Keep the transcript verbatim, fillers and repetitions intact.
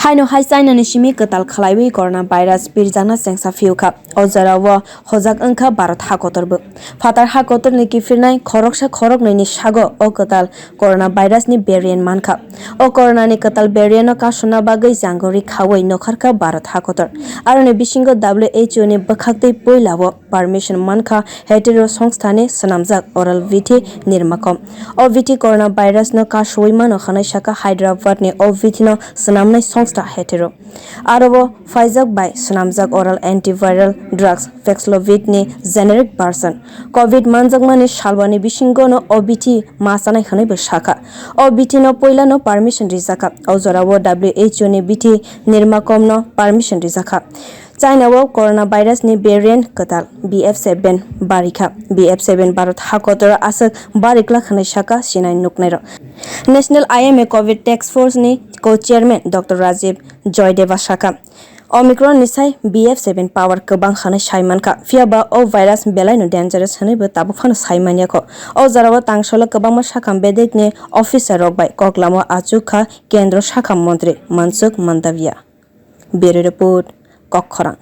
Haino hai China ni simi kwtal khlaiwi corona virus pirjakna chengsa phiyukha. O jorao hojak wngkha Bharat hakotorbo. Phatar hakotorni kiphilnai khoroksa khoroknwi ni sago o kwtal corona virus ni variant mankha. O corona ni kwtal variant no kasuna bagwi jangori khawi nokharkha Bharat hakotor. Aroni bisingo W H O ni bwkhaktwi puila o permission mankha hetero songstha ni swnamjak oral vithi nirmakom. O vithi corona virus no kasui mano hwnwi sakha Hyderabad ni o vithi no swnamnai songstha hetero. Aro o phaijak bai swnamjak oral antiviral drugs Paxlovid ni generic version. Covid manjakmani salwani bisingo no o vithi ma chanai hwnwi bo sakha. O vithi no puila no permission rijakha. O jorao W H O ni vithi nirmakom no permission rijakha. China o corona virus ni variant kwtal B F seven barikha. B F seven Bharat hakotor aswk bariklak hwnwi sakha sinai nuknairok. National I M A Covid Task Force ni co-chairman Doctor Rajiv Joydeva sakha, Omicron ni sai B F seven power kwbang hwnwi sai mankha, phiya ba o virus belai no dangerous hwnwi bo tabuk phano sai manya kho. O jorao tangsolo kwbangma sakha bedek ni officer rok bai koklamo achuk kha kendro sakha montri Mansukh Mandaviya. Bureau Report, Kokkhorang.